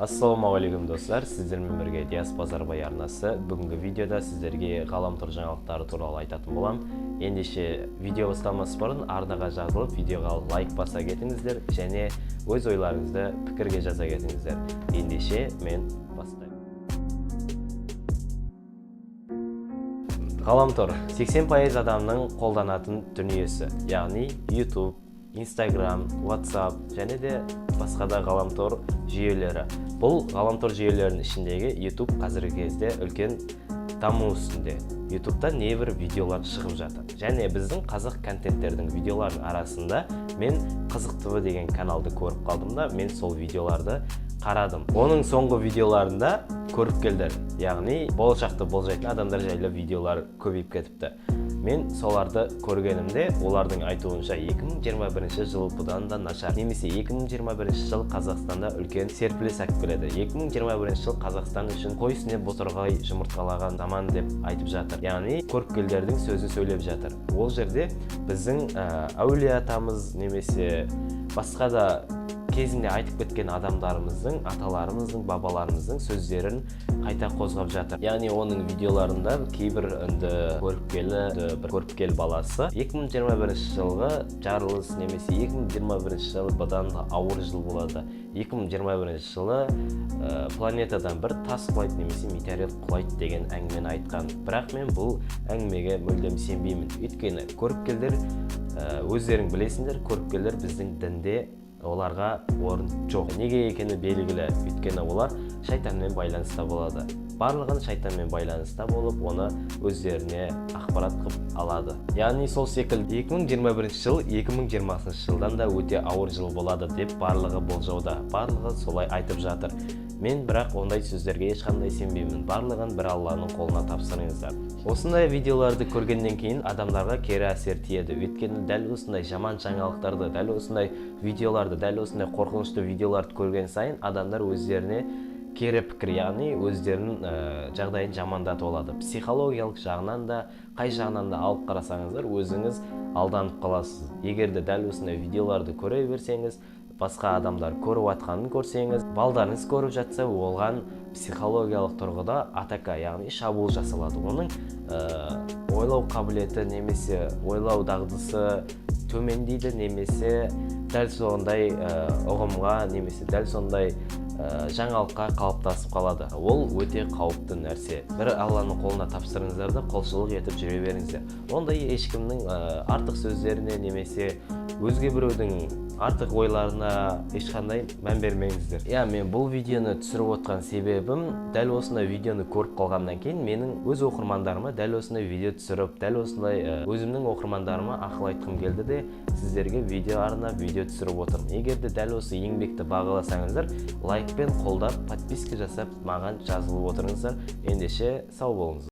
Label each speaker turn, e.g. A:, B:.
A: Ассалаумағалейкум, достар! Сіздермен бірге Диас Базарбай арнасы. Бүгінгі видеода сіздерге ғаламтор жаңалықтары туралы айтатын боламын. Ендеше, видео басталмас бұрын арнаға жазылып, видеоға лайк баса кетіңіздер және өз ойларыңызды пікірге жаза кетіңіздер. Ендеше, мен бастаймын. Ғаламтор 80% адамның қолданатын дүниесі, яғни YouTube, Instagram, WhatsApp және де басқа да ғаламтор жүйелері. Бұл ғаламтор жүйелерінің ішіндегі YouTube қазіргі кезде үлкен даму үстінде. YouTube'та небір видеолар шығып жатыр және біздің қазақ контенттердің видеоларының арасында мен Қызық ТВ деген каналды көріп қалдым да, мен сол видеоларды қарадым. Оның соңғы видеоларында көріпкелдер, яғни болашақты болжайтын адамдар жайлы видеолар көбейіп кетіпті. Мен соларды көргенімде, олардың айтуынша, 2021 жыл бұдан да нашар немесе 2021 жыл Қазақстанда үлкен серпіліс алып келеді, 2021 жыл Қазақстан үшін қой үстіне ботырғай жұмыртқалаған заман деп айтып жатыр, яғни көріпкелдердің сөзін сөйлеп жатыр. Ол жерде біздің әулие атамыз немесе басқа да кезінде айтып кеткен адамдарымыздың, аталарымыздың, бабаларымыздың сөздерін қайта қозғап жатыр. Яғни оның видеоларында кейбір енді көріпкелі, бір көріпкел баласы 2021 жылғы жарылыс немесе 2021 жыл бұдан да ауыр жыл болады, 2021 жылы планетадан бір тас құлайды немесе метеорит құлайды деген әңгімені айтқан. Бірақ мен бұл әңгімеге мүлдем сенбеймін, өйткені көріпкелдер, өздерің білесіңдер, көріпкелдер біздің дінде оларға орын жоқ. Неге екені белгілі, өйткені олар шайтанмен байланыста болады. Барлығын шайтанмен байланыста болып, оны өздеріне ақпарат қылып алады. Яғни сол секілді 2021 жыл 2020 жылдан да өте ауыр жыл болады деп барлығы болжауда, барлығы солай айтып жатыр. Мен бірақ ондай сөздерге ешқандай сенбеймін. Барлығын бір Алланың қолына тапсырыңыздар. Осындай видеоларды көргеннен кейін адамдарға кері әсер тиеді, өйткені дәл осындай жаман жаңалықтарды, дәл осындай видеоларды, дәл осындай қорқынышты видеоларды көрген сайын адамдар өздеріне кері пікір, яғни өздерінің жағдайын жамандатып алады. Психологиялық жағынан да, қай жағынан да алып қарасаңыздар, өзіңіз алданып қаласыз. Егер де дәл осындай видеоларды көре берсеңіз, басқа адамдар көріп жатқанын көрсеңіз, балдарыңыз көріп жатса, оған психологиялық тұрғыда атака, яғни шабуыл жасалады. Оның ойлау қабілеті немесе ойлау дағдысы төмендейді немесе дәл сондай ұғымға немесе дәл сондай жаңалыққа қалыптасып қалады. Ол өте қауіпті нәрсе. Бір Алланың қолына тапсырыңыздар да, құлшылық етіп жүре беріңіздер. Ондай ешкімнің артық сөздеріне немесе өзге біреудің артық ойларына ешқандай мән бермеңіздер. Иә, мен бұл видеоны түсіріп отқан себебім, дәл осындай видеоны көріп қалғаннан кейін менің өз оқырмандарыма дәл осындай видео түсіріп, дәл осындай өзімнің оқырмандарыма ақыл айтқым келді де, сіздерге видео арнап, видео түсіріп отырмын. Егер де дәл осы еңбекті бағаласаңыздар, лайкпен қолдап, подписка жасап, маған жазылып отырыңыздар. Ендеше, сау болыңыздар.